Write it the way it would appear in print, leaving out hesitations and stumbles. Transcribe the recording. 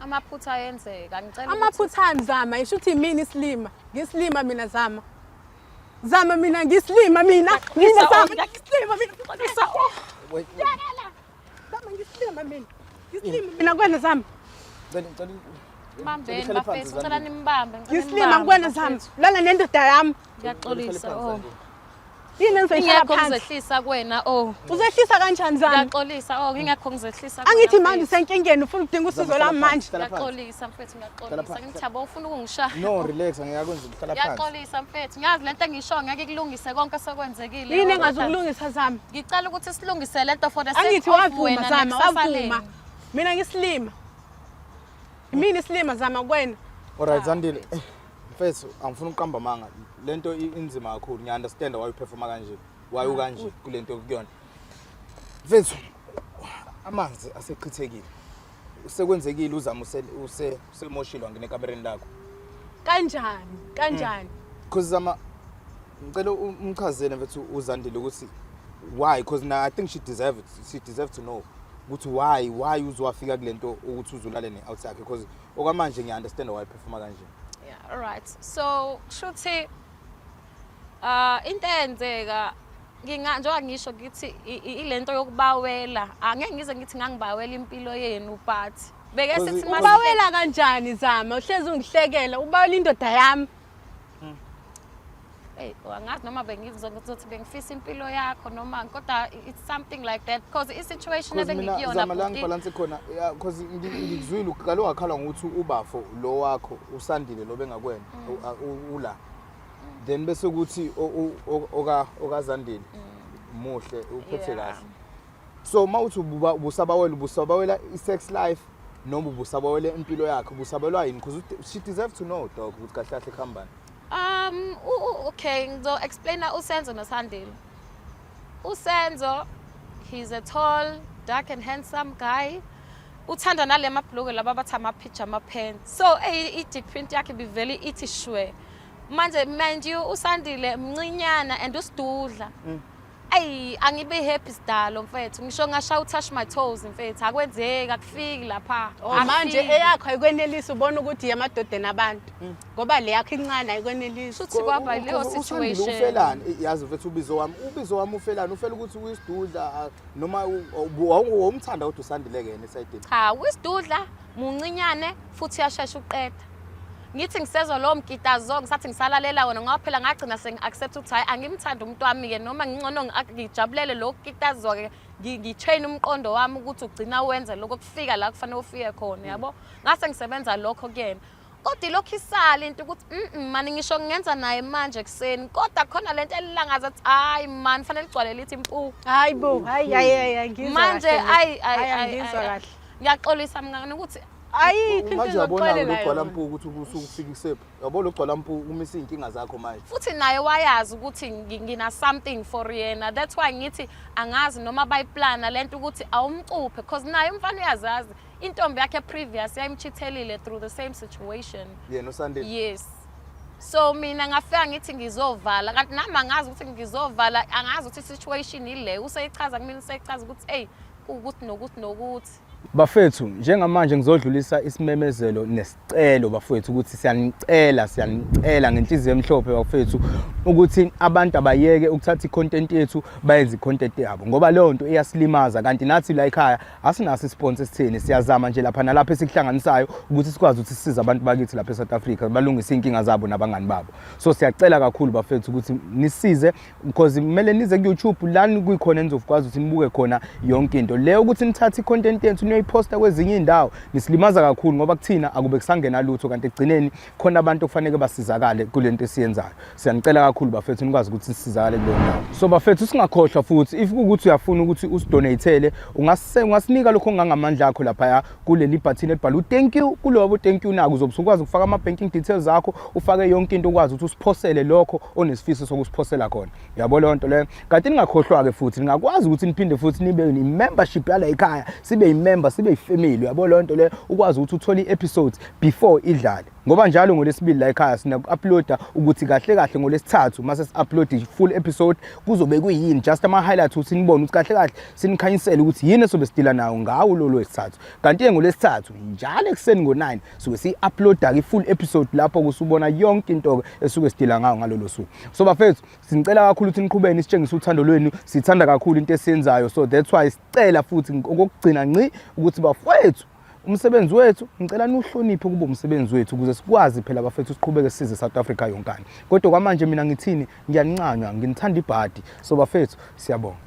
Amaphutha ayenzeka. Ngicela ukuthi Amaphutha ami, Zama, isho ukuthi mina isilima. Ngisilima mina, Zama. Zama, mina ngisilima mina. Mina, Zama, ngisilima mina. Wait, wait. Zama, ngisilima mina. Ngisilima mina kwena, Zama. Ngicela Mbambeni uhlale phansi, bafethu, ngicela Zandile. nimbambe. Ngicela Ngisilima nimbambe, kwena, Zama. bafethu. Lala nendoda yami. Ngiyaxolisa oh. Yini engizoyihlala Ingekho phansi? ngizehlisa kuwena oh. Uzehlisa kanjani, Zama? Ngiyaxolisa oh, ngingekho ngizehlisa kuwena, Angithi manje mfethu. usenkingeni, ufuna udinga usizo Zama, lami hlala manje. phansi, hlala phansi. Ngiyaxolisa mfethu, ngiyaxolisa. phansi. Ngithi yabo ufuna ukungishaya. No, relax, angeke akwenze, hlala phansi. Ngiyaxolisa mfethu. Ngiyazi lento engisho ngeke ikulungise konke osekwenzekile. Yini oh, engazukulungisa, Zama? Ngicela ukuthi silungise lento for the sake Angithi of wavuma, wena Zama, nekusasa wavuma. lenu. Mina ngisilima. Mina isilima, Zama, kwena. Alright, Zandile. Mfethu, angifuni ukuqamba amanga. Lento inzima kakhulu. Ngiya-understand why uperforma kanje. Why ukanje kulento kuyona. Mfethu, amanzi asechithekile. Sekwenzekile, uzama usemoshile wangena ekamereni lakho. Kanjani? Kanjani? Because Zama, ngicela umchazele mfethu uZandile ukuthi why, because now I think she deserve it. She deserve to know ukuthi why uzowafika kulento ukuthi uzulale ne-out yakhe, because okwamanje ngiya-understand why performa kanje. Yeah, all right. So, kushuthi into eyenzeka, nginga njengoba ngisho ngithi ilento yokubawela, angeke ngize ngithi ngangibawela impilo yenu, but beke sithi Ubawela kanjani, Zama? Uhlezi ungihlekela, ubawela indoda yami. Hey, angazi noma bengizothi bengifisa impilo yakho noma, kodwa it's something like that because i-situation Because mina, ebengikuyona, Zama, la bhuti, ngibhalanse khona, yeah, because ngikuzwile uqale wakhala ngokuthi ubafo lo wakho uSandile lo bengakwena ula, then bese kuthi okaZandile muhle, uphethe kahle. So uma uthi ubusabawela i-sex life noma ubusabawela impilo yakhe, ubusabelwa yini? Because she deserve to know, dog, ukuthi kahle kahle kuhambani. Okay, ngizo explaina uSenzo noSandile. Usenzo, he's a tall, dark and handsome guy. Uthanda nale mabhuluke laba bathi ama-pyjama pants. So i-dick print yakhe bivele ithi shwe. Manje, mind you, uSandile mncinyana and usidudla. Ayi, angibe happy sidalo mfethu. Ngisho ngasha touch my toes mfethu, akwenzeki, akufiki lapha. Oh, manje Akufiki. eyakho ayikwenelisi, ubona ukuthi yamadodeni abantu. Ngoba le yakho incane, ayikwenelisi. Shuthi kwaba leyo Usandile situation. ufelani? Yazi mfethu, ubizo wami ufelani? Ufela ukuthi uyisidudla, noma wawumthanda kodwa uSandile-ke yena esayidini? Cha, wisidudla, muncinyane futhi uyashesha ukuqeda. Ngithi ngisezwa lowo mkitazo, ngisathi ngisalalela wona, ngoba phela ngagcina sengi-accept ukuthi hhayi, angimthandi umuntu wami-ke, noma ngingcono ngijabulele lo kitazo-ke, ngi-train umqondo wami ukuthi ugcina wenze lokho kufika la kufanele ufike khona, yabo. Ngase ngisebenza lokho kuyena, kodwa ilokhu isala into ukuthi mani, ngisho ngingenza naye manje ekuseni, kodwa khona lento elilangaza athi hayi mani, fanele ligcwale lithi impu. Hayi bo, hayi hayi hayi, angizwa Manje kahle mina. ayi ayi Hayi, ayi angizwa ayi, kahle. Ngiyaxolisa mngani ukuthi Ayikho into Manje uyabona-ke engizokuxolela lo gcwala yona. mpu ukuthi usufikisephi. Uyabona lo gcwala mpu umisa iy'nkinga zakho manje. Futhi naye wayazi ukuthi ngina something for yena. That's why ngithi angazi noma bayiplana lento ukuthi awumcuphe, because naye umfana uyazazi intombi yakhe previous yayimchithelile through the same situation. Yena uSandile? Yes. So mina ngafika ngithi ngizovala, kanti nami angazi ukuthi ngizovala, angazi ukuthi i-situation ile useyichaza kumina, useyichaza ukuthi eyi, kuwukuthi nokuthi nokuthi. Bafethu, njengamanje ngizodlulisa isimemezelo nesicelo bafethu, ukuthi siyanicela, siyanicela ngenhliziyo emhlophe bafethu, ukuthi abantu abayeke ukuthatha i-content yethu bayenze i-content yabo, ngoba leyo nto iyasilimaza. Kanti nathi la ekhaya asinaso i-sponsor esitheni, siyazama nje lapha nalapha esikuhlanganisayo ukuthi sikwazi ukuthi sisize abantu bakithi lapha e-South Africa balungise iy'nkinga zabo nabangani babo. So siyacela kakhulu bafethu ukuthi nisize, because kumele nize ku-YouTube lani kuyikhona enizokwazi ukuthi nibuke khona yonke into leyo. Ukuthi nithathe i-content yethu niyoyiphosta kwezinye iy'ndawo, nisilimaza kakhulu, ngoba kuthina akube kusangena lutho, kanti ekugcineni khona abantu okufanele basizakale kule nto esiyenzayo. Siyanicela kakhulu bafethu, nikwazi ukuthi sisizakale kuleyo ndawo. So bafethu, singakhohlwa futhi, if kuwukuthi uyafuna ukuthi usidonatele, ungasinika lokho okungangamandla akho laphaya kuleli bhathini elibhalwe u-thank you. Kulobo thank you nako uzobe usukwazi ukufaka ama-banking details akho, ufake yonke into, ukwazi ukuthi usiphosele lokho onesifiso sokusiphosela khona, yabo leyo nto leyo. Kanti ningakhohlwa-ke futhi, ningakwazi ukuthi niphinde futhi nibe i-membership yala ekhaya, sibe i-member, sibe i-family, yabo leyo nto leyo, ukwazi ukuthi uthole i-episodes before idlale. Ngoba njalo ngolesibili la ekhaya sinaku-uploada ukuthi kahle kahle ngolesithathu mase si-upload i-full episode kuzobe kuyini, just ama-highlights ukuthi nibone ukuthi kahle kahle sinikhanyisele ukuthi yini esobe sidila nayo ngawo lolo lwesithathu. Kanti-ke ngolesithathu njalo ekuseni ngo-9 suke siyi-uploada-ke i-full episode lapho kusubona yonke into-ke esuke sidila ngayo ngalolo suku. So bafethu, sinicela kakhulu ukuthi niqhubeke nisitshengise uthando lwenu. Sithanda kakhulu into esiyenzayo, so that's why sicela futhi okokugcina ngci ukuthi bafowethu, umsebenzi wethu ngicela niwuhloniphe kube umsebenzi wethu ukuze sikwazi phela bafethu siqhubeke size South Africa yonkana. Kodwa kwamanje mina ngithini, ngiyanincanywa, nginithanda ibhadi. So bafethu, siyabonga.